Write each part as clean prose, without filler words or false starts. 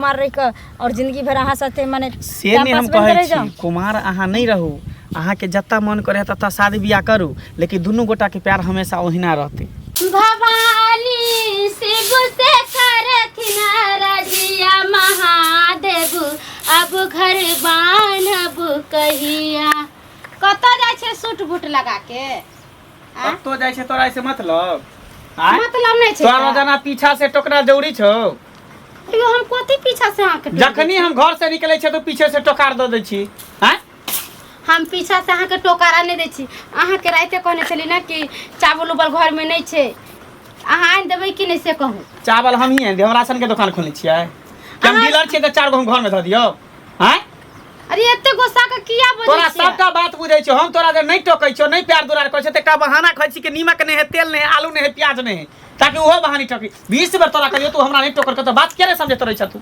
कुमार रहि कऽ आओर जिंदगी भरि अहाँ साथे माने से टाइम नहि हम पास बनि कहै कऽ रहि छी जाउ कुमार अहाँ नहि रहू अहाँके जतऽ मन करे ततऽ शादी बियाह करू लेकिन दुनू गोटाके प्यार हमेशा ओहिना रहतै भवानी शिव से करथिन रजिया महादेव अब घर बान्हब कहिया। कतऽ जाइ छै सूट बूट लगा के? आँय? कतौ जाइ छै तोरा ऐसे मतलब आँय? मतलब नहि छै तोरा तऽ। रोजाना पीछा से टोकरा जरूरी छौ? अयो हम कथी पीछा से अहाँके टोक जखनी हम घर से निकले छियै तो पीछे से टोकार दऽ दै छी आँय? हम पीछा से अहाँके टोकारा नहि दै छी। अहाँके राइते कहने छली ने कि चावल उबल घरमे नहि छै, अहाँ आनि देबै कि नहि से कहू। चावल हम ही आनि देब, हम राशन के दोकान खोलने छियै कि हम डीलर छियै तऽ 4 गो हम घरमे धऽ दियौ? आँय? अरे एते गुस्सा के किया बजै तोरा छियै? सबटा बात बुझै छियौ हम। तोरा जे नहि टोकै छियौ, नहि प्यार दुलार करै छियौ, तऽ एकटा बहाना कहै छी कि नीमक नहि है, तेल नहि है, आलू नहि है, प्याज नहि है, ताकि ओहो बहानी टोकी। 20 बेर तोरा कहियो, तू हमरा नहि टोकर तऽ बात किया नहि समझैत रहै छ तू?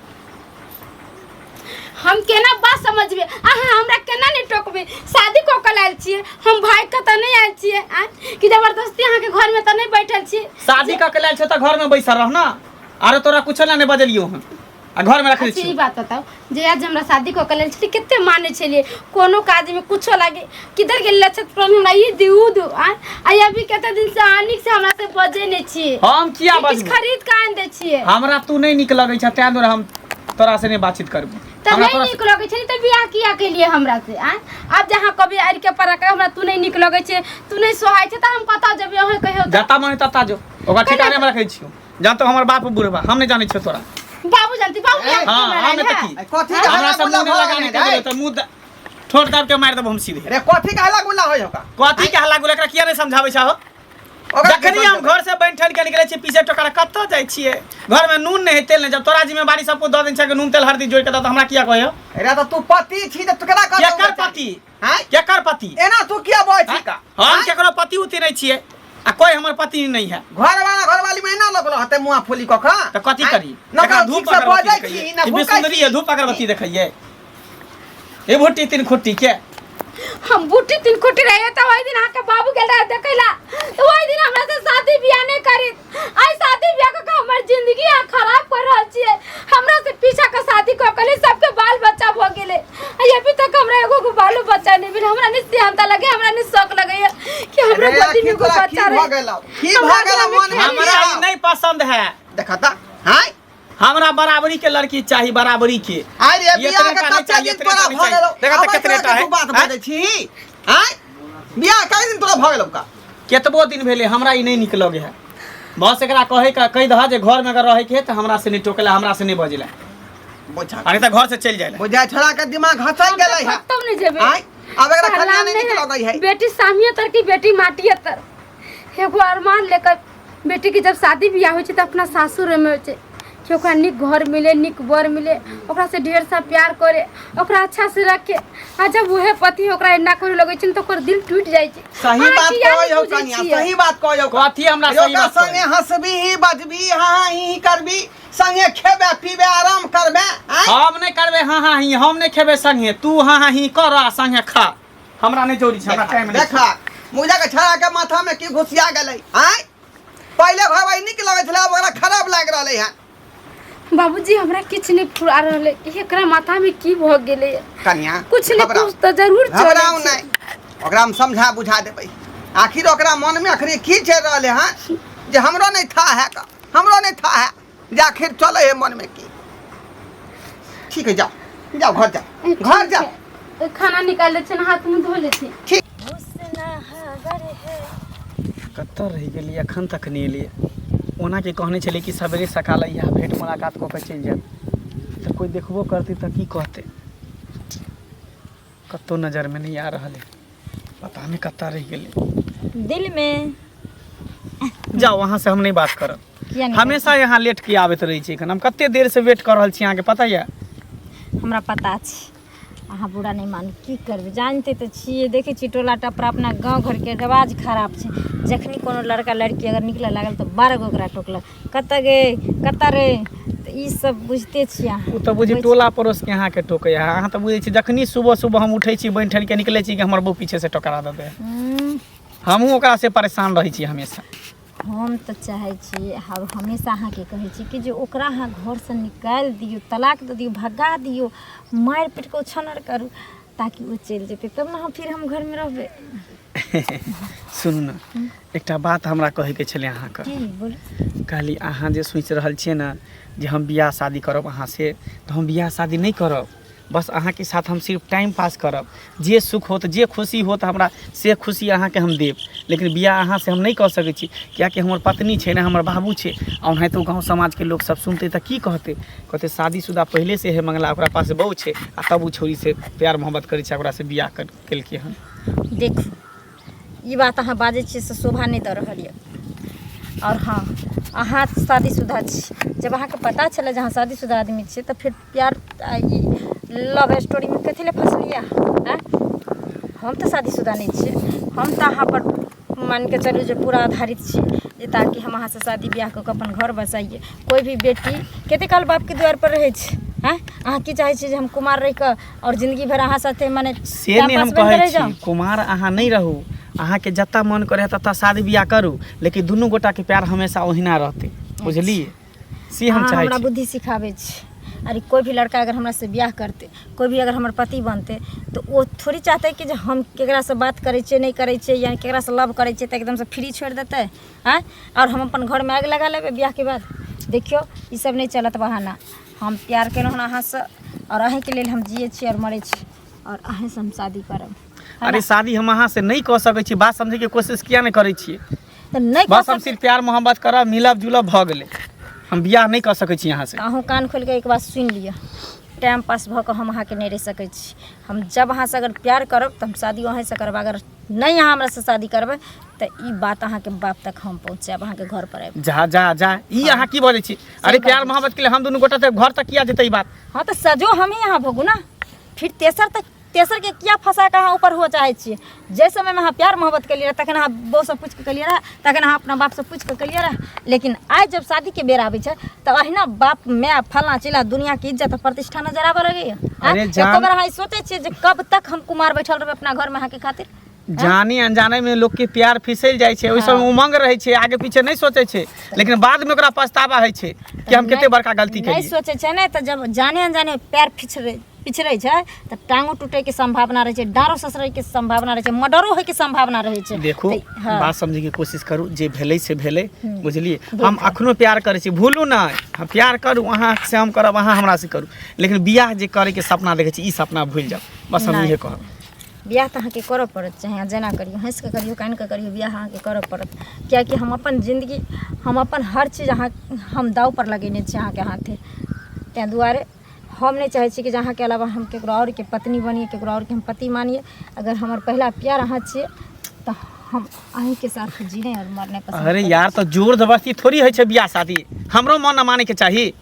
हम केना बात समझबै? अहाँ हमरा केना नहि टोकबै? शादी कऽ के लायल छियै हम, भागि कऽ तऽ नहि आयल छियै आँय, कि जबरदस्ती अहाँके घरमे तऽ नहि बैठल छियै। शादी कऽ के लायल छौ तऽ घरमे बैसल रह ने। आरो तोरा कुछो ला नहि बजलियौ हन आ घरमे रखने अच्छा ई छियौ। बात बताउ जे आज हमरा शादी कऽ के लेल छलियै, कते मानै छलियै, कोनो काजमे कुछो लागे किधर गेल लक्षत पर हमरा ई दू ऊ दू आँय, आ अभी कते दिन से अहाँ नीक से हमरा से बजै नहि छियै। हम किया किछु बजबौ? खरीद कऽ आनि दै छियै। हमरा तू नहि नीक लगै छ, तें दुआरे हम तोरा से नहि बातचीत करबो। तऽ हमरा नहि तोरा नीक लगै छै तऽ बियाह किया केलियै हमरा से आँय? आब जे अहाँ कभी आड़ि के पर के हमरा तू नहि नीक लगै छै, तू नहि सोहाइ छै, तऽ हम कतऽ जेबै अहाँ कहियौ तऽ? जता मन तता जो, ओकरा ठिकाने मे रखै छियौ। जानतो हमर बाप बुढ़बा, हम नहि जानै छियौ तोरा। बाबू जानती बाबू बियाह हाँ, हमरा हम आयल तऽ है। की कथी के हमरा हल्ला सब गुल्ला मुँह भऽ लगाने गेलै के रे? तऽ मुँह ठोर दाब के मारि देबो हम सीधे। रे कथी के हल्ला गुल्ला होइ होका? कथी के हल्ला गुल्ला? एकरा किया नहि समझाबै छहो? ओकरा की जखनी हम समझेबै? घर से बनि ठन के निकले छियै, पीछे टोकरा कतऽ जाइ छियै? घर में नून नहि है, तेल नहि। जब तोरा जिम्मेवारी सब कुछ दऽ देने छै कि नून तेल हल्दी जोड़ि के दऽ, तऽ हमरा किया कहै? रे तऽ तू पति छी तऽ तू केना कहतौ? केकर पति? आँय? केकर पति? एना तू किया बजै छी का? हम केकरो पति उति नहि छियै आ कोई हमर पति नहीं है। घर वाला घरवाली में एना लोक रहतै मुँह फूली कऽ कऽ? तऽ कथी आँय? करी? न एकरा धूप धूप से अगरबत्ती बजै देखैयै। छी न ई भूकै सुन्दरी छी। है, धूप अगरबत्ती देखैयै ए भुट्टी तीन खुट्टी के। हम बूटी तीन खुट्टी रहे तऽ ओहि दिन अहाँके बाबू गेल रहे देखै ला, तऽ ओहि दिन हमरा से शादी बियाह नहि करी। आइ शादी बियाह कऽ के हमर जिंदगी अहाँ खराब कर रहल छियै। हमरा से पीछा के शादी कऽ के सबके बाल बच्चा भऽ गेलै, आ अभी तक हमरा एगो गो बालो बच्चा नहि भेल। हमरा नहि सेहनता लगे, हमरा नहि शौक लगैया कि हमरो रे, गोदी में की एगो तोरा की बच्चा भऽ रहे। गेलौ? की हमरा भऽ गेलौ बियाह में मन में? हमरा ई नहि पसंद है। देखा तऽ हाय। हमरा बराबरी के लड़की चाही, बराबरी के। आइ रे ये बियाह इतने के टा नहीं कते चाहिए, दिन इतने तोरा टा नहीं भऽ चाहिए। गेलौ? देखा तऽ आबै कितने तोरा टा के है। तू बात आँय? बजै छी? आँय? बियाह कते दिन तोरा भऽ गेलौ का? केतबो दिन भेलै, हमरा ई नहि नीक लगे है। बस एकरा कहे के कहि दह जे घर में अगर रहे के है तऽ हमरा से नहीं टोकला, हमरा से नहीं बजला, बुझा आ नहीं तऽ घर से चलि जाए। बुझा छोड़ा के दिमाग हंसै गेलै है। कतौ नहि जेबै। आँय? आब एकरा कहला खलिया नहि नीक नहि लगै है। बेटी सामिये तर की बेटी माटिये तर, एगो अरमान लेकर बेटी के जब शादी बियाह होइ छै तऽ अपना सासुरमे होइ छै कि ओकरा नीक घर मिले, नीक वर मिले, ओकरा से ढेर सा प्यार करे, ओकरा अच्छा से रखे। आ जब उहे पति ओकरा एना करे लगै छै ने तऽ ओकर दिल टूटि जाइ छै। सही अहाँ बात किया कहै नहि हौ बुझै कनिया, छियै? सही बात कहै हौ। कथी हमरा सही ओकरा बात कहै? संगे हंसबी बजबी, हाँ हाँ ही ही करबी, संगे खेबे पीबे आराम करबे, आँय? हम नहि करबै हाँ हाँ ही, हम नहि खेबै संगे। तू हाँ हाँ ही कर आ संगे खा, हमरा नहि जरूरी छै, हमरा टाइम नहि छै। देखा मुजा के छड़ा के माथा में की घुसिया गेलै? आँय, पहिले घर नीक लगै छलै, आब ओकरा खराब लागि रहलै हँ। बाबूजी हमरा किछु नहि फुरा रहलै, एकरा माथामे की भऽ गेलै? कनिया कुछ ने घबराउ कुछ तऽ जरूर चलै घबराउ छै। नहि, ओकरा हम समझा बुझा देबै। आखिर ओकरा मनमे अखनी की चलि रहलै हँ जे हमरो नहि था है का, हमरो नहि था है जे आखिर चलै है मनमे की। ठीक है, जाओ जाओ घर जाओ, घर जाओ। ठीक है, खाना निकाल लै छियै, हाथ मुँह धो लै छी। ठीक। कतऽ रहि गेलियै? एखन तक नहि एलियै। ओना के कहने छलियै कि सवेरे सकाल अइहा, भेंट मुलाकात कऽ के चलि जायब, तऽ कोइ देखबो करतै तऽ की कहतै? कतहु नजरमे नहि आ रहल है, पता नहि कतऽ रहि गेलै। दिल में जाउ, अहाँ से हम नहि बात करब। किया नहि? हमेशा यहाँ लेट के आबैत रहै छै। एखन हम कते देर से वेट कऽ रहल छी, अहाँके पता यऽ? हमरा पता छै, अहाँ बुरा नहि मानू। की करबै, जानते तऽ छियै, देखै छियै टोला टपरा अपना गाँव घरके रिवाज खराब छै। जखनी कोनो लड़का लड़की अगर निकलऽ लागल तऽ 12 गो ओकरा टोकलक, कतऽ गे, कतऽ रे? तऽ ई सब बुझिते छियै अहाँ। ओ तऽ बुझी टोला पड़ोसके अहाँके टोकैए। अहाँ तऽ बुझै छी, जखनी सुबह सुबह हम उठै छी, बनि ठनि के निकलै छी कि हमर बहू पीछे से टोकरा देतै। हमहूँ ओकरासँ परेशान रहै छी हमेशा। हम तऽ चाहै छी आओर हमेशा अहाँके कहै छी कि जे ओकरा अहाँ घरसँ निकालि दियौ, तलाक दऽ दियौ, भगा दियौ, मारि पीट कऽ उछन्नर करू, ताकि ओ चलि जेतै तब ने हम फिर हम घरमे रहबै। सुनू ने, एकटा बात हमरा कहैके छलै अहाँके। की बोलू? कहली अहाँ जे सोचि रहल छियै ने जे हम बियाह शादी करब अहाँसँ, तऽ हम बियाह शादी नहि करब। बस अहाँके साथ हम सिर्फ टाइम पास करब। जे सुख होत, जे खुशी होत हमरा, से खुशी अहाँके हम देब, लेकिन बियाह अहाँसँ हम नहि कऽ सकै छी, किएकि हमर पत्नी छै ने, हमर बाबू छै। आ ओनाहितो गाँव समाजके लोकसभ सुनतै तऽ की कहतै? कहतै शादीशुदा पहिलेसँ हइ मंगला, ओकरा पास बहु छै, आ तब ओ छौड़ीसँ प्यार मोहब्बत करै छै, ओकरासँ बियाह केलकै हन। देखू, ई बात अहाँ बाजै छियै से शोभा नहि दऽ रहल यऽ। आओर हँ, अहाँ शादीशुदा छी, जब अहाँके पता छलै जे अहाँ शादीशुदा आदमी छियै तऽ फेर प्यार आ ई लव स्टोरीमे कथी लए फँसलियै अहाँ? आँय, हम तऽ शादीशुदा नहि छियै। हम तऽ अहाँपर मानिके चलू जे पूरा आधारित छी जे ताकि हम अहाँसँ शादी बियाह कऽ कऽ अपन घर बसाइए। कोइ भी बेटी कते काल बापके दुआरिपर रहै छै? आँय, अहाँ की चाहै छियै जे हम कुमार रहि कऽ आओर जिंदगी भरि अहाँ साथे मने से टाइम नहि हम पास बनि कऽ कहै रहि छी जाउ? कुमार अहाँ नहि रहू, अहाँके जतऽ मन करे ततऽ शादी बियाह करू, लेकिन दुनू गोटाके प्यार हमेशा ओहिना रहतै, बुझलियै? से हम अहाँ चाहै हमरा छी। बुद्धि सिखाबै छी? अरे, कोइ भी लड़का अगर हमरा से बियाह करतै, कोइ भी अगर हमर पति बनतै, तऽ ओ थोड़ी चाहतै कि जे हम केकरासँ बात करै छियै, नहि करै छियै, या केकरासँ लव करै छियै, तऽ एकदमसँ फ्री छोड़ि देतै? आँय, आओर हम अपन घरमे आगि लगा लेबै बियाहके बाद? देखियौ, ई सब नहि चलत बहाना। हम प्यार केलहुँ हन अहाँसँ आओर अहीँके लेल हम जियै छी आओर मरै छी, आओर अहीँसँ हम शादी करब। अरे, शादी हम अहाँ से नहि कऽ सकै छी। बात समझैके कोशिश किया नहि करै छियै? तऽ नहि कऽ बस हम सकै सिर्फ प्यार मोहब्बत करब, मिलब जुलब, भऽ गेलै। हम बियाह नहि कऽ सकै छी अहाँ से। अहूँ कान खोलि कऽ एक बात सुनि लिअ, टाइम पास भऽ कऽ हम अहाँके नहि रहि सकै छी। हम जब अहाँसँ अगर प्यार करब तऽ हम शादी अहीँसँ करब। अगर नहि अहाँ हमरासँ शादी करबै तऽ ई बात अहाँके बाप तक हम पहुँचायब, अहाँके घर पर आबि। जा जा जा, ई अहाँ की बजै छी? अरे, प्यार मोहब्बत के लिए हम दुनू गोटा तऽ घर तक किया जेतै ई बात? हँ, तऽ सजो हमही अहाँ भोगू ने। फिर तेसर तक तेसर के किया फंसा कऽ अहाँ ऊपर हुअ चाहै छियै? जाहि समयमे अहाँ प्यार मोहब्बत केलियै रहए, तखन अहाँ बहूसँ पूछि कऽ केलियै रहए, तखन अहाँ अपना बापसँ पूछि कऽ केलियै रहए, लेकिन आइ जब शादीके बेर आबै छै तऽ अहिना बाप माय फलाँ चिलाँ दुनिआँके इज्जत आ प्रतिष्ठा नजर आबऽ लगैए। अरे एको जान बेर अहाँ ई सोचै छियै जे कब तक हम कुमार बैठल रहबै अपना घरमे अहाँके खातिर? जाने अनजाने में लोग के प्यार फिसल जाइ छै, ओहि समय उमंग रहै छै, आगे पीछे नहि सोचै छै, लेकिन बाद में ओकरा पछतावा होइ छै कि हम कते बड़का गलती नहि केलियै। सोचै छै ने, तऽ जब जाने अनजाने पैर पिछड़ै पिछड़ै छै तऽ टांगो टूटैके सम्भावना रहै छै, डाँरो ससरैके सम्भावना रहै छै, मर्डरो होइके सम्भावना रहै छै। देखू, हँ। बात समझै के कोशिश करू। जे भेलै से भेलै, बुझलियै? हम अखनो प्यार करै छी, भूलू नहि। हम प्यार करू अहाँ से हम करब, अहाँ हमरा से करू, लेकिन बियाह जे करैके सपना देखै छी, ई सपना भूलि जाउ। बस हम नहि। इहे कहब। बियाह तऽ अहाँके करऽ पड़त, चाहे अहाँ जेना करियौ, हँसि कऽ करियौ, कानि कऽ करियौ, बियाह अहाँके करऽ पड़त, किएकि हम अपन जिन्दगी, हम अपन हर चीज अहाँ हम दावपर लगेने छी अहाँके हाथे। ताहि दुआरे हम नहि चाहै छी कि जे अहाँके अलावा हम ककरो आओरके पत्नी बनियै, ककरो आओरके हम पति मानियै। अगर हमर पहिला प्यार अहाँ छियै तऽ हम अहीँके साथ जीने आओर मरने पसन्द अरे करब। यार, तऽ जोर जबरदस्ती थोड़ी होइ छै बियाह शादी। हमरो मन न मानैके चाही।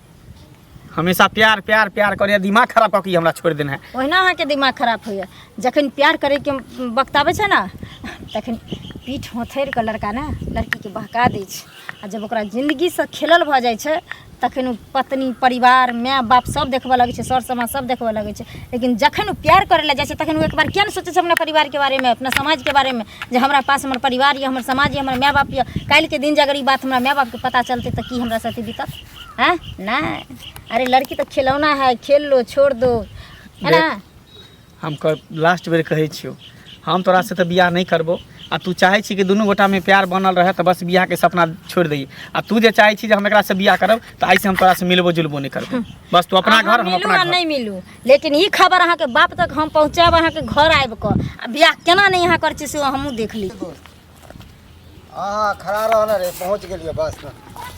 हमेशा प्यार प्यार प्यार करे दिमाग खराब कऽ के ई हमरा छोड़ि देने है। ओहिना अहाँके दिमाग खराब होइए। जखन प्यार करैके वक्त आबै छै ने, तखन पीठ होथरि कऽ लड़का ने लड़कीके बहका दै छै, आ जब ओकरा जिन्दगीसँ खेलल भऽ जाइ छै तखन ओ पत्नी, परिवार, माय बाप सब देखबऽ लगै छै, सर समाज सब देखबऽ लगै छै। लेकिन जखन ओ प्यार करै लए जाइ छै तखन ओ एक बार किया नहि सोचै छै अपना परिवारके बारेमे, अपना समाजके बारेमे, जे हमरा पास हमर परिवार यऽ, हमर समाज यऽ, हमर माय बाप यऽ, काल्हिके दिन जे अगर ई बात हमरा माय बापके पता चलतै तऽ की हमरा साथे बीतत? हैं नहीं, अरे लड़की तो खिलौना है, खेल लो छोड़ दो, है ना? देख, हम लास्ट बेर कहै छियौ, हम तोरासँ तऽ बियाह नहि करबो। आ तू चाहै छी कि दुनू गोटामे प्यार बनल रहै, तऽ बस बियाहके सपना छोड़ि दही। आ तू जे चाहै छी जे हम एकरासँ बियाह करब, तऽ आइसँ हम तोरासँ मिलबो जुलबो नहि करबो। बस तू अपना अहाँ घर, हम मिलू अपना आ घर। नहि मिलू, लेकिन ई खबर अहाँके बाप तक हम पहुँचायब अहाँके घर आबि कऽ। आ बियाह केना नहि अहाँ करै छी से हमहूँ देख ली। हाँ, खड़ा रह ना रे, पहुँच गेलियै बस में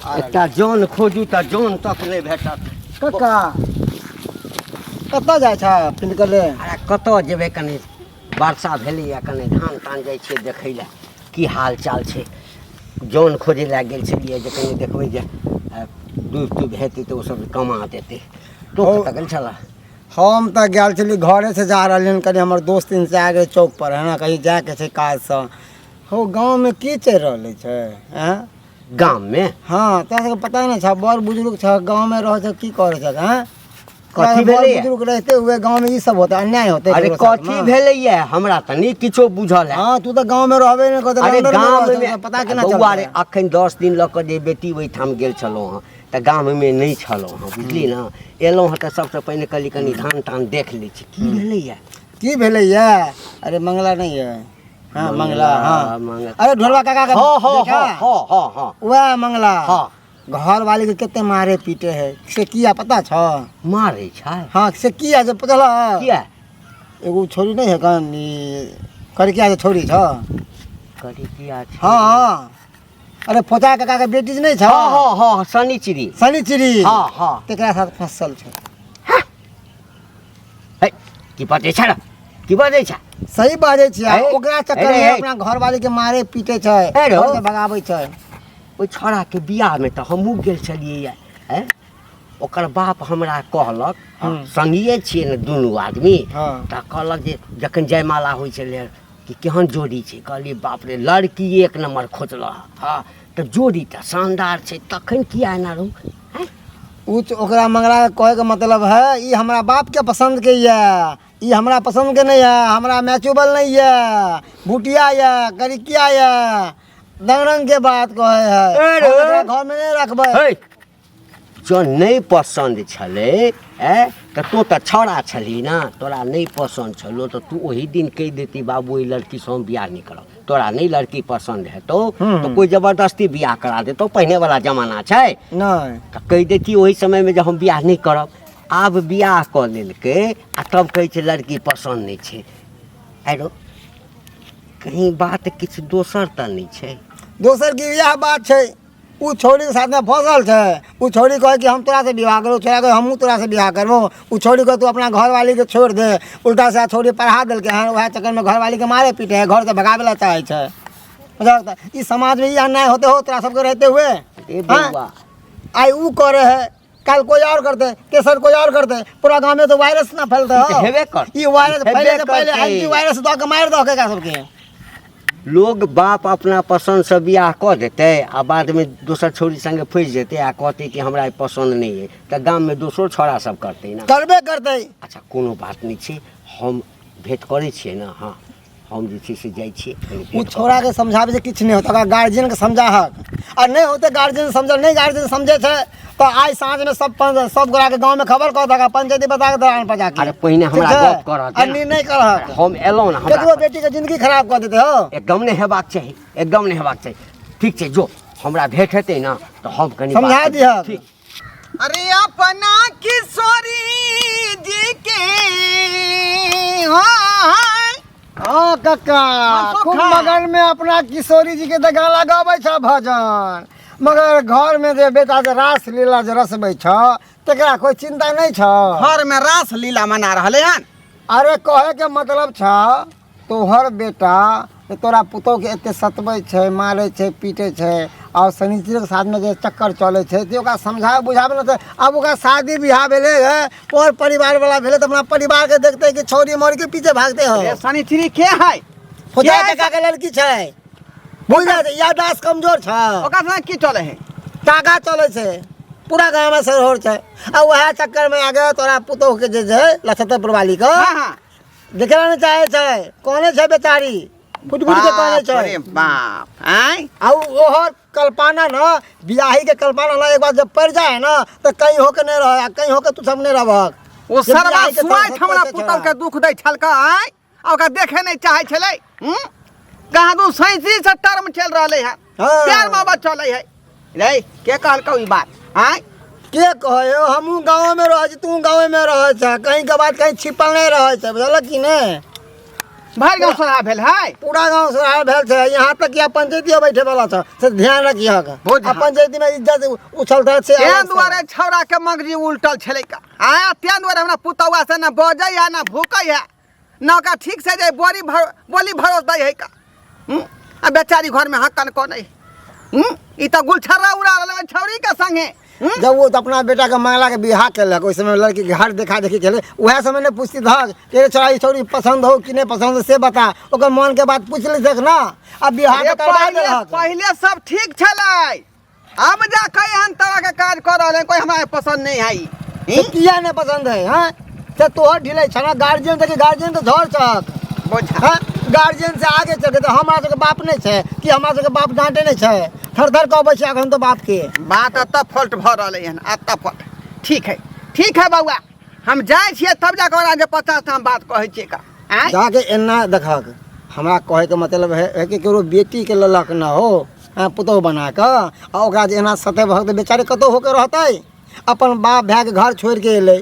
आ रहलियै। एकटा जन खोजू तऽ जन तक नहि भेटत। कक्का, कतऽ जाइ छह पिनकले? अरे, कतऽ जेबै? कनि वर्षा भेलैए, कनि धान तान जाइ छियै देखै लए, की हाल चाल छै। जन खोजै लए गेल छलियै जे कनि देखबै जे डूबि तूबि हेतै तऽ ओसभ कमा देतै। तू हौ। कतऽ गेल छलह? हम तऽ गेल छली, घरेसँ जा रहलियै हन, कनि हमर दोस्त से आ गेलै चौक पर, है ना, कहीं जायके छै काजसँ। हौ, गाँवमे की चलि रहल छै? आँय? गाममे? हँ, तोरा सबके पता नहि छह? बड़ बुजुर्ग छह, गाँवमे रहै छह, की करै छह? आँय? कथी बड़ भेलैया? बुजुर्ग रहते हुए गाँव में ई सब होता अन्याय होते अरे कथी भेलैया हमरा तऽ नहि किछो बुझल है। हाँ, तू तऽ गाँव में रहबे नहि करतै, अरे लंदन में गाम रहै में छौ, पता केना बौआ रे, चलतै? अखन 10 दिन लऽ कऽ जे बेटी ओहिठाम गेल छलहुँ हँ तऽ गाममे नहि छलहुँ हँ, बुझली ने? एलहुँ हँ तऽ सबसँ पहिने कहली कनि धान तान देख लै छी, की भेलैया? की भेलैया? अरे मंगला नहीं है? हाँ मंगला, हाँ मंगला। अरे ढोलवा काका के हाँ हाँ। बेटा? हाँ हाँ हाँ हाँ। वह मंगला। हाँ। घर वाले के कते मारे पीटे है से किया पता छ? मारे छै? हाँ, से किया जे पता किया? एगो छोरी नहीं है कन करिकिया के छोरी छ? करिकिया छै? हाँ हाँ, अरे फोचा काका के बेटी जे नहीं छ? हाँ हाँ हाँ, शनिचरी। शनिचरी। हाँ हाँ। तेकरा साथ फसल छ। हे, की बाजै छै रे? की बाजै छै? सही बाजै छियै। हे, ओकरा चक्कर हे, में हे। अपना घर वाले के मारे पीटे छै, हे रौ। घर से भगाबै छै। ओहि छौड़ाके बियाहमे तऽ हमहूँ गेल छलियै हैं, ओकर बाप हमरा कहलक, संगिए छियै ने दुनू आदमी। हाँ। तऽ कहलक जे जखन जयमाला होइ छलै कि केहन जोड़ी छै, कहलियै बाप रे, लड़की एक नम्बर खोजलह हँ, तऽ जोड़ी तऽ शानदार छै, तखन किया एना रहू हैं? उ ओकरा मंगला के कहे के मतलब है ई हमरा बाप के पसंद के ये, ई हमरा पसंद के नहीं है, हमरा मैचेबल नहीं है, भुटिया ये, करिकिया ये, रंग रंग के बात कहे है। अरे। हम एकरा घर में नहीं रखबै। हे, जँ नहि पसन्द छलै ऐ तऽ तोँ तऽ छौड़ा छलही ने, तोरा नहि पसन्द छलौ तऽ तू ओही दिन कहि देती, बाबू एहि लड़कीसँ हम बियाह नहि करब। तोरा नहि लड़की पसन्द हेतौ तऽ कोइ जबरदस्ती बियाह करा देतौ? पहिनेवला जमाना छै? नहीं। तऽ कहि देती ओहि समयमे जे हम बियाह नहि करब। आब बियाह कऽ लेलकै आ तब कहै छै लड़की पसन्द नहि छै। आरो कहीं बात किछु दोसर तऽ नहि छै? दोसर की इएह बात छै, उ छौड़ी के साथ में फसल छै। उ छौड़ी कहे कि हम तोरा से विवाह करबो, छोड़ा कहे हमहूँ तोरा से विवाह करबो। उ छौड़ी कहे तू अपना घरवाली के छोड़ दे। उल्टा से छौड़ी पढ़ा देलकै हन, वएह चक्कर में घरवाली के मारे पीटे है, घर से भगावे ला चाहे छै। बुझल तऽ ई समाज में ई अन्याय होते हो तोरा सबके रहते हुए? ए बौआ, आइ उ करे है, कल कोई और करते, तेसर कोई और करते, पूरा गाँव में तो वायरस ना फैलते हो। ई तऽ हेबे करतै। ई वायरस हेबे फैले से पहले करतै। एंटी वायरस दऽ के मारि दऽ के सबके। लोग बाप अपना पसन्दसँ बियाह कऽ देतै आ बादमे दोसर छौड़ी सङ्गे फँसि जेतै आ कहतै कि हमरा ई पसन्द नहि अइ, तऽ गाममे दोसरो छौड़ा सब करतै ने? करबे करतै। अच्छा, कोनो बात नहि छै, हम भेँट करै छियै ने। हँ, हम जे छै से जाइ छियै कनि ओ भेँट करऽ। छौड़ा के समझाबै से किछु नहि होतै, ओकरा गार्जियन के समझाहक आ नहि होतै गार्जियन समझल नहि, गार्जियन समझै छै तऽ आइ साँझमे सब सब गोरा के गाँव में खबर कऽ दहक आ पंचायती बता के दलान पर जाके। अरे पहिने हमरा ठीक छै? गप करऽ दे आ ने। निर्णय करहक। हम एलहुँ ने, हमरा ककरो बेटी के जिंदगी खराब कऽ देतै हो। एकदम नहि हेबाक चाही, एकदम नहि हेबाक चाही। ठीक छै, जो हमरा भेंट हेतै ने तऽ हम कनि बात समझा करबै। दिहक। ठीक। अरे अपना किशोरी जी के हाँ। हाँ कक्का, मनसुख खूब है। मगन में अपना किशोरी जी के तऽ गाना गाबै छ भजन, मगर घर में जे बेटा जे रास लीला जे रसबै छ तकरा कोई चिंता नहीं छ। घर में रास लीला मना रहले हन। अरे कहे के मतलब छ तोहर बेटा जे तोरा पुतोह के एते सतबै छै, मारै छै, पीटै छै और शनिचर के साथ में जे चक्कर चलै छै, से ओकरा समझाबै बुझाबै ने। तऽ आब ओकरा शादी बियाह भेलै है, पर परिवार वाला भेलै तऽ अपना परिवार के देखते कि छौड़ी मौड़ी के पीछे भागते हो। ए शनिचरी के है? फौजा के है? काका के लड़की छै, बुझ जा, याददाश्त कमजोर छ। ओकरा संगे की चले है? टाका चलै छै, पूरा गाँव में सरहोर छै आ वएह चक्कर में आगे तोरा पुतोह के जे छै लछतरपुर वाली के हाँ हाँ देखै नहि चाहे छै, कहने छै बेचारी फुट फुट के कहने बाप छै। रे बाप, आँय? आ ओहर कल्पना न बियाही के कल्पना न एक बार जब पड़ जाए न तऽ कहीं होके नहीं रह आ कहीं होके तू सब नहीं रहबहक। ओ जे सरवा बियाही के सुआइत तरफ हमरा से पुतौह के दुख दै छलका, आँय? आ ओकरा देखे नहीं चाहे छलै। कहाँ दू सैंतीस से टर्म चल रहले है। हाँ। प्यार मोहब्बत चलै है रे, के कहलकौ ई बात, आँय? के कहे, हमहूँ गाँव में रहै छी, तू गाँव में रहै छ, कहीं के बात कहीं छिपल नहीं रहै छै, बुझलक कि नहीं? भरि गाँव सलाह भेल है। पूरा गाँव सुधार भेल छै, यहाँ तक कि पंचायतियो बैठे वाला छ, से ध्यान रखियह। बहुत आ पंचायती में इज्जत उछलता से तें अलग से। दुआरे छौड़ा के मगजी उल्टल छलै का, आँय? तें दुआरे हमरा पुतौआ से न बजै है, न भूकै है, न ओकरा ठीक से जे बोली भर बोली भरोस दै है का। आ बेचारी घर में हकन को नहीं। ई तऽ गुलछर्रा उड़ा रहल है छौड़ी के संगे। जब वो तो अपना बेटा के मंगला के बियाह केलक, ओहि समय लड़की के घर देखा देखी केलक, वएह समय ने पूछती धक के छोड़ा ई छौड़ी पसंद हो कि नहीं पसंद हो, से बता, ओकर मन के बात पूछ ली देख ना, आ बियाह अरे के करवा पहिले देलक। पहिले सब ठीक छलै, अब जा के एहन तरह के काज कर रहल है, कोई हमरा पसंद नहीं है। से किया नहि पसंद है हाँ से तोहर ढिलै छ ना गार्जियन देखी गार्जियन तऽ झड़ छक बोझा हाँ गार्जियन से आगे चल के तऽ हमरा सबके बाप नहि छै कि हमरा सबके बाप डांटे नहि छै थर थर कहबै छै एखन तऽ बाप के बात एतऽ फॉल्ट भऽ रहलै हन एतऽ फॉल्ट ठीक है ठीक है बौआ हम जाइ छियै तब जाकऽ ओकरा जे पता हम बात कहै छियै का आँय जाके एना देखक हमरा कहैके मतलब है है कि केकरो बेटीके लेलक न हो हाँ पुतोहु बना कऽ आ ओकरा जे एना सतेबहक तऽ बेचारे कतहु होके रहतै अपन बाप भायके घर छोड़ि कऽ एलै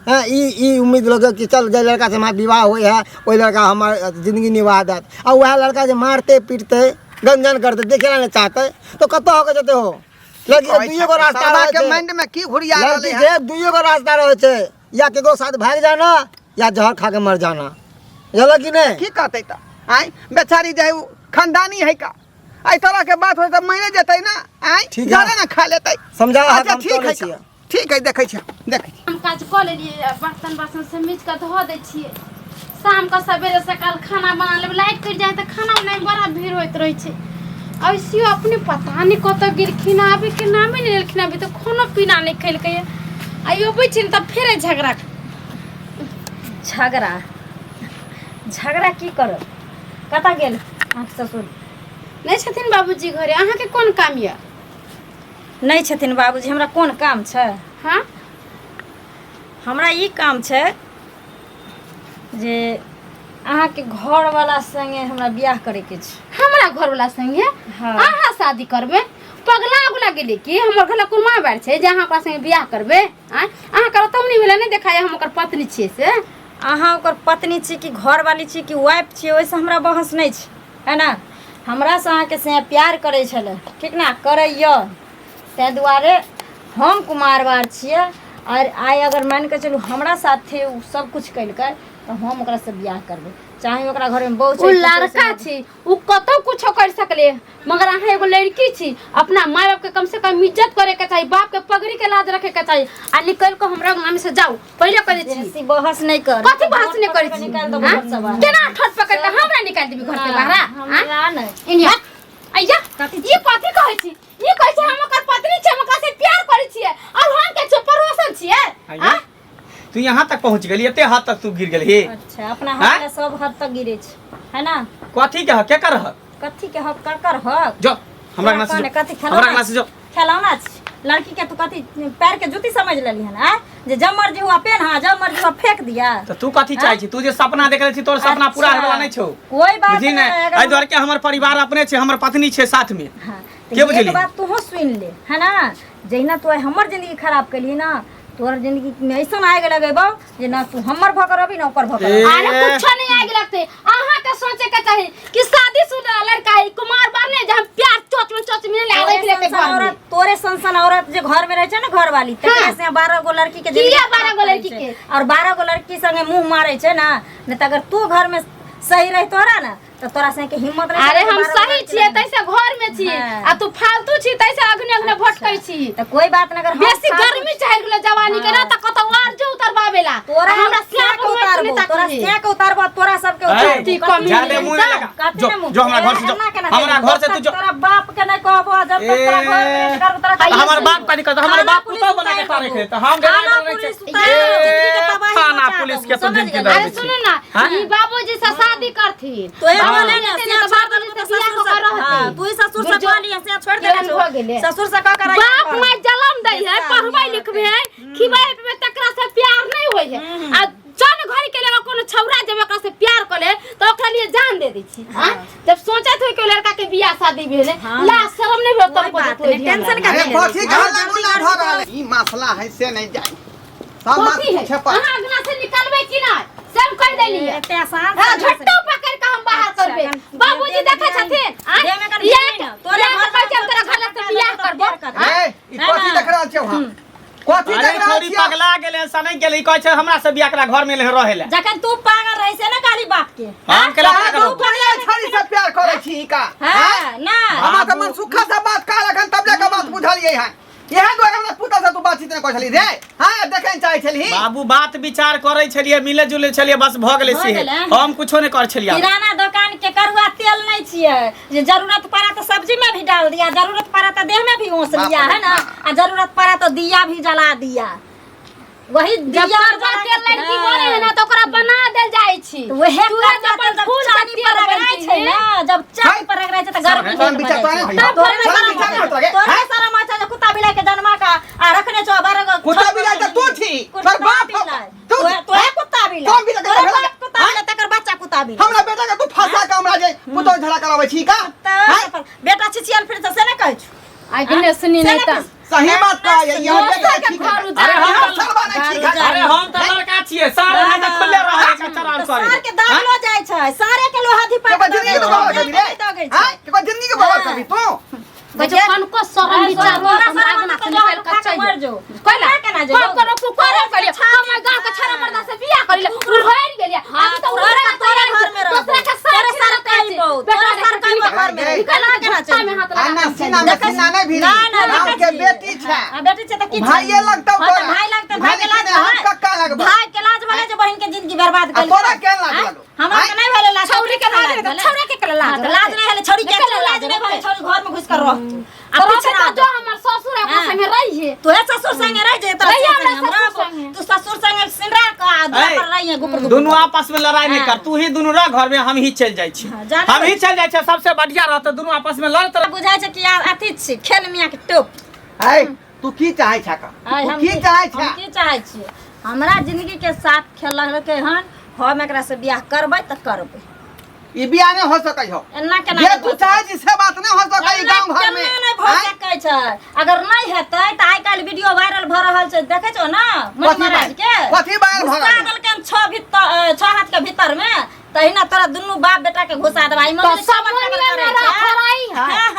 हँ ई ई उम्मीद लऽ कऽ कि चल जाहि लड़कासँ हमरा विवाह होइ है ओहि लड़का हमर जिन्दगी निभा देत आ उएह लड़का जे मारतै पीटतै गंजन करतै देखै लए नहि चाहतै तऽ कतऽ होके जेतै हो लड़की के दुइये गो रास्ता सरवा रहै के छै माइंड में की घुरिया लड़की रहलै हन के दुइये गो रास्ता रहै छै या केकरो साथ भागि जाना या जहर खा के मर जाना बुझलक कि नहि की कहतै तऽ आँय बेचारी जे है उ खानदानी है का एहि तरह के बात होय तऽ मरे जेतै ना आँय ठीक है। जाने ना खा लेतै समझा अच्छा हम ठीक चलै है छियै। ठीक है देखै छियै देखै छियै हम काज कऽ लेलियै बर्तन बासन सब मीज कऽ धो दै छियै शामके सवेरे सकाल खाना बना लेबै लाइट कटि जाइ तऽ खाना बनाबैमे बड़ा भीड़ होइत रहै छै ऐसियो अपने पता नहि कतऽ गेलखिन आबैके नामे नहि लेलखिन अभी तऽ खानो पीना नहि खेलकै आ अबै छै ने तऽ फेरे झगड़ा झगड़ा झगड़ा की करब कतऽ गेल अहाँके ससुर नहि छथिन बाबूजी घरे अहाँके कोन काम यऽ नहि छथिन बाबूजी हमरा कोन काम छै हँ हमरा ई काम छै जे अहाँके घरवाला संगे हमरा बियाह करैके छै हमरा घरवाला संगे हाँ। अहाँ शादी करबै पगला उगला गेलै कि हमर घरला कोन माँ बार छै जे अहाँ ओकरा संगे बियाह करबै आँय अहाँ करतौ नहि भेलै नहि देखाय हम ओकर पत्नी छियै से अहाँ ओकर पत्नी छी कि घरवाली छी कि वाइफ छी ओहिसँ हमरा बहस नहि छै है ना हमरासँ अहाँके से प्यार करै छलै ठीक ना करैए ताहि दुआरे हम कुमार बार छियै आओर आइ अगर मानि कऽ चलू हमरा साथे ओ सब किछु केलकै तऽ हम ओकरासँ बियाह करबै चाहे ओकरा घरमे बहु ओ छै किछो लड़का छै। छी ओ कतौ कुछो कर सकले मगर अहाँ एगो लड़की छी अपना माय बाप के कम से कम इज्जत करे के चाही बाप के पगड़ी के लाज रखे के चाही आ निकल के हमरा अंगना में से जाओ पहिले कह दै छी बेसी बहस नहि कर कथी बहस नहि करै छी निकालि देबो हाँ? घरसँ बाहर। केना ठोट पकड़ के हमरा निकालि देबी घर के बाहर हाँ? हमरा नहि इन्हीं अय्या ई कथी कहै छी ई कहै छै हम ओकर पत्नी छी हम ओकरा से प्यार करै छियै और हम के छियै पड़ोसन छियै आइए। तू यहाँ तक पहुँच गेली एते हद तक तू गिर गेली अच्छा अपना हाँ? हक सब हद तक गिरे छै है ना कथी के हक के कर हक कथी के हक ककर हक जो हमरा अंगना से तोरा जो कथी हमरा खेलौना अंगना से जो खेलौना छै लड़की के तू कथी पैर के जूती समझ लेली हन आ जे जब मर्जी हुआ पेन हाँ जब मर्जी हुआ फेंक दिया तऽ तू कथी चाहै छी तू जे सपना देखले छी तोर सपना पूरा अच्छा। होय वाला नहि छौ कोई बात बुझी नहीं ने अगर एहि दुआरे के हमर परिवार अपने छै हमर पत्नी छै साथ में हाँ, के तऽ बुझली? एक बात तूहो सुनि ले है ना जहिना तू आइ हमर जिंदगी खराब केलही ना तोहर जिंदगी में ऐसन आगि लगेबौ जे ना तू हमर भऽ के रहबी ना ओकर भऽ के रहबी। अरे कुछो नहीं आगे लगते अहाँ के सोचे के चाही कि शादीशुदा लड़का है कुमार बार नहीं जे हम प्यार चोच में चोच में ले तोरे रख लेते सन सन घर में औरत तोरे सन सन औरत जे घर में रहे छै ना घर वाली तकरे से 12 गो लड़की के जिंदगी किया 12 गो खराब करै लड़की छै। के? और 12 गो लड़की संगे मुंह मारे छै ना नहीं तऽ अगर तू घर में सही रही तोरा ना तऽ तोरा संगे के हिम्मत नहीं अरे हम सही छियै तैसे घर में छियै हाँ। आ तू फालतू छी तैसे अग्नि अग्नि भटकै छी तऽ कोई बात नहीं अगर हम बेसी फालतू गर्मी चढ़ि गेलो जवानी के ना त कतौ आर जो उतरबावेला तोरा हमरा हम सेक स्याप उतारबो तोरा सेक उतारबो तोरा सबके ऐ, उतारबो कमी जा दे नहीं मुंह नहीं लगा कथी जो ने मुँह? जो हमरा घर से जो एना केना हमरा जेबै? घर से जब तू जो तक तोरा बाप के नहीं कहबो जब तक तोरा घर में नहीं करबो तोरा तऽ हमर बाप कथी करतै हमर थाना बाप पुलिस पुतहु बना के उतारि तारे देबो। छै तऽ हम थाना डेरा डरै पुलिस छै उतारि देबो, जिंदगी के ए, तबाही थाना मचा पुलिस देबो, के तो समझ जिंदगी गेली? दऽ अरे दै छै सुनू ना हाँ? ई बाबूजी से शादी करथिन तोहे हाँ। बोले ना से से तऽ छोड़ बाबूजी देलको से तऽ बियाह ससुर कऽ से रहतै। हाँ, तू ही ससुर से बुझो। कह लिया से छोड़ देने केहन छौ भऽ गेलै? ससुर से कह कर बाप माय जलम दै है पढ़बै लिखबै है खिबै पिबै तकरा से प्यार नहीं होय है आ जन घर के लेवा कोनो छौरा जब ओकरा से प्यार करे तो ओकरा लिए जान दे दै छी हां जब सोचत होय कि लड़का के बियाह शादी भेले ला शर्म नहीं भेल तब कोई बात नहीं, टेंशन का अरे नहीं कथी के हल्ला गुल्ला भऽ रहल है? ई मसला है से नहीं जाए सब बात कथी है पूछे पर अहाँ अंगना से निकलबै कि नहीं से हम कह देलियै एते आसान हाँ, से झट्टो पकड़ के हम बाहर अच्छा, करबे कन- बाबूजी दे- देखै दे- छथिन आँय? दे में कन ये भेज ना, तोरे ये घर कहै छै हम में तोरा घर से बियाह करबो करबो। ए ई है कथी ना? देख रहल छियौ हम कथी अरे देख रहल छोरी छियौ पगला गेलै सनक गेलै ई कहै छै हमरा से बियाह करा घर में रहे ले जखन तू पागल रहे से ना काली बाप के हम केला तू करब पगला छड़ी से प्यार करै छी ई का हाँ ना हमरा तऽ मन सुखा से बात कहलक हन तब जाके बात बुझलियै हन इएह दुआरे हमरा पुतहु से तू बातचीत नहि करै छली रे हाँ देखै ने चाहै छलही बाबू बात विचार करै छलियै मिले जुले छलियै बस भऽ गेलै भऽ से गेलै। हम कुछो नहि करै छलियै किराना दुकान के करुआ तेल नहीं छियै जे जरूरत पड़ा तो सब्जी में भी डाल दिया जरूरत पड़ा तो देह में भी ओस बाप लिया रे है ना बाप। आ जरूरत पड़ा तो दिया भी जला दिया वही जब दिया करवा तेल लड़की बने है ना तो ओकरा बना देल जाइ छी। वहे चूल्हा करवा जब तेल जब फूल चानी के पर तेल रगड़ाइ बनती छै है। ना, जब चानी पर रगड़ाइ छै तऽ गर्मी शरम विचार तोरा नहि तब होइया? तोरा शरम शरम विचार नहि होत रहे? तोरा हैं? शरम होइ छै जे कुत्ता बिलाइ के जन्मा का आ रखने छौ बारह गो कुत्ता छह गो बिलाइ तऽ तू छी, कुत्ता तोर बाप हौ। बिलाइ। तू- तोहे कुत्ता बिलाइ। कौन बिलाइ के तोरे भेला? बाप कुत्ता बिलाइ, तकर बच्चा कुत्ता बिलाइ। हमरा बेटा के तू फंसा के हमरा जे पुतोह झगड़ा कराबै छी का? हैं? तऽ बेटा छिछियल फिर से नहि कहै छौ। आइ के सुनी नहीं त सही बात कहै यहाँ बेटा दोसर के ठीक घर है। उजाड़ अरे हम सरवा नहि ठीक है। अरे हम तऽ लड़का छियै, सारे भाई तऽ खुले रहै छै, चरार तऽ करे। सार के दागलो जाइ छै, सारे के लोहा धिपा केकर के जिंदगी के बर्बाद करबी रे? दगै छै। हैं? केकर जिंदगी के बर्बाद करबी तू? बच्चा कनको शरम विचार तोरा हमरा शरम आगना तऽ से लोहा निकल खा के के चल मर जो। कोइला केना जेबौ? हम करो तू करे करिए हम गांव के छड़ा मर्दा से बियाह करिले उड़हर गेलिए हाँ, अभी तो तोरा उड़हर तोरा घर में रहबो। दूसरा के साथ तोरे सार कइबौ, तोरा सार कइबौ घर में। निकल केना केना चलबी? में हाथ आ लगा ना सीना में सीना नहीं भिड़ी। ना, ना, गाँव देखै के छियै। बेटी छै। आ बेटी छै तऽ की छै? भाइये लगतौ हाँ, तऽ तोरा। भाइ लगतौ, भाइ के लाज भाइ हम भेलै? कक्का लगबौ। भाइ के लाज भेलै जे बहिन के जिंदगी बर्बाद आ केलकै। तोरा केहन लाज आँय? लगौ? हमरा आँय? के नहि भेलै लाज, छौरी के लाज भेलै। छौरी के केला लाज हाँ, तऽ लाज नहि भेलै, छौरी के केला लाज नहि भेलै, छौरी घर में घुसि कऽ रहतौ। आ आ पीछे तो जो हमर ससुर है ओकरा हाँ। संगे रहिए तोहे ससुर संगे रह जे तोरा रहिए संगे हमरा हम ससुर रहबो। संगे। तू ससुर संगे सिनरा के आ दुआर पर रहिए गुपर गुपर। दुनू आपस में लड़ाई नहीं कर, तू ही दुनू रह घर में, हम ही चल जाइ छी। हाँ, जाने हम ही चल जाइ छी, सबसे बढ़िया रहतौ, दुनू आपस में लड़त रह। बुझाइ छै कि यार अथी छी खेल मियाँ के टोप। है तू की चाहै छै का? आइ तू हम की चाहै हम छै? की चाहै छियै, हमरा जिंदगी के साथ खेललकै हन, हम एकरा से बियाह करबै तऽ करबै। ई बियाह नहि हो सकै हौ। एना केना जे नहि तू भऽ चाहै छी से बात नहि हो सकै ई एना गाँव घर में। केना नहि भऽ आँय? सकै छै? अगर नहि हेतै तऽ आइ काल्हि वीडियो वायरल भऽ रहल छै, देखै छौ ना मणि कथी महाराज के? कथी वायरल भऽ घुसा रहल? देलकै हन 6 भीतर, 6 हाथ के भीतर में, तहिना तोरा दुनू बाप बेटा के घुसा देबै। ई तो मम्मी सब सब में करै मेरा छै। खराई है। हाँ,